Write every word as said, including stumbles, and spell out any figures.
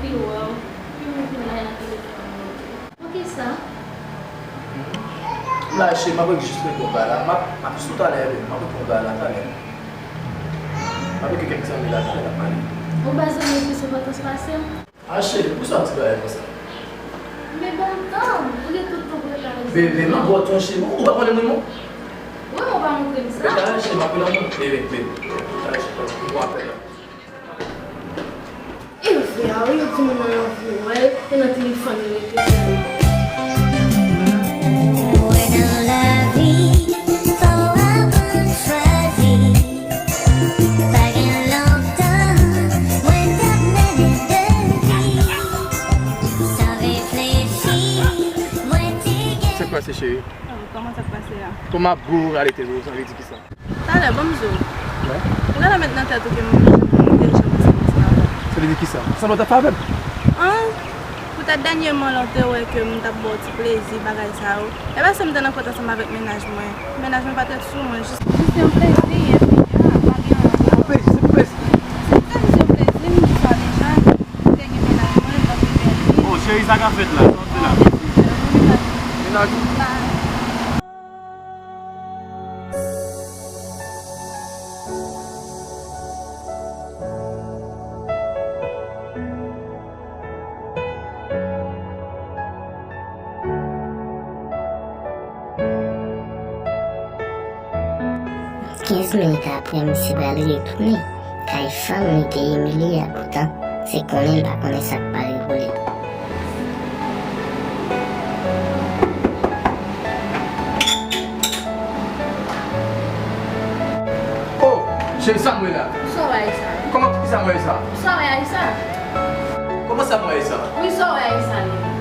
Li wè w, li menm vin la nan telefòn mwen. Poukisa? M la cheri, m ap jis reponn ba la. M ap, m ap sou talè, m ap reponn ba la talè. M ap ekri kèk zanmi la talè, n ap pale. Ou bay zanmi plis enpòtans pase m? A cheri, poukisa w di bagay konsa? Men ban m tan, ou gen tout tan pou reklame. Bebe, m ap ba w tan cheri, ou pa konnen mwen non? Wi, men w pa montre m sa. Bebe, talè cheri, m ap rele w. Bebe, bebe, talè cheri, ou apèl la. E vre a wi, yo di moun nan anvi wè l, e nan telefòn li rete sèlman. Mwen nan lavi, fò w aprann chwazi. Pa gen lontan, mwen t ap mennen de vi. San reflechi, mwen te gen. Sa k pase, cheri? Oh, kòman sa k pase a? Kòman ap gou ale te ou, sa vle di kisa? Talè, ban m di w. Wè? Ou genlè met nan tèt ou ke m, m te janm ansanm ansanm avè w. Sa vle di kisa? Sanble w t ap fè avè m? An, poutèt dènyèman la w te wè ke m t ap ba w ti plezi, bagay sa yo. Epa se m te nan kont ansanm avèk mennaj mwen. Mennaj mwen pa t ret sou mwen, jis. Jis yon plezi, epi a, pa gen anyen. Se pou plezi, se pou plezi. Se pou plezi, m di sa deja. M te gen mennaj mwen, m t ap viv avèk li. Oh, cheri, sa k ap fèt la? Sa w ap fè la? Mennaj ou? Kenz minit apre, misye pral retounen kay fanm li te imilye a, poutan se konnen l pa konnen sa k pare pou li. Oh, cheri, sa m wè la? Sa w wè Aïssa? Kòman, kisa m wè sa? Sa w wè Aïssa? Kòman sa m wè Aïssa? Wi, sa w wè Aïssa li?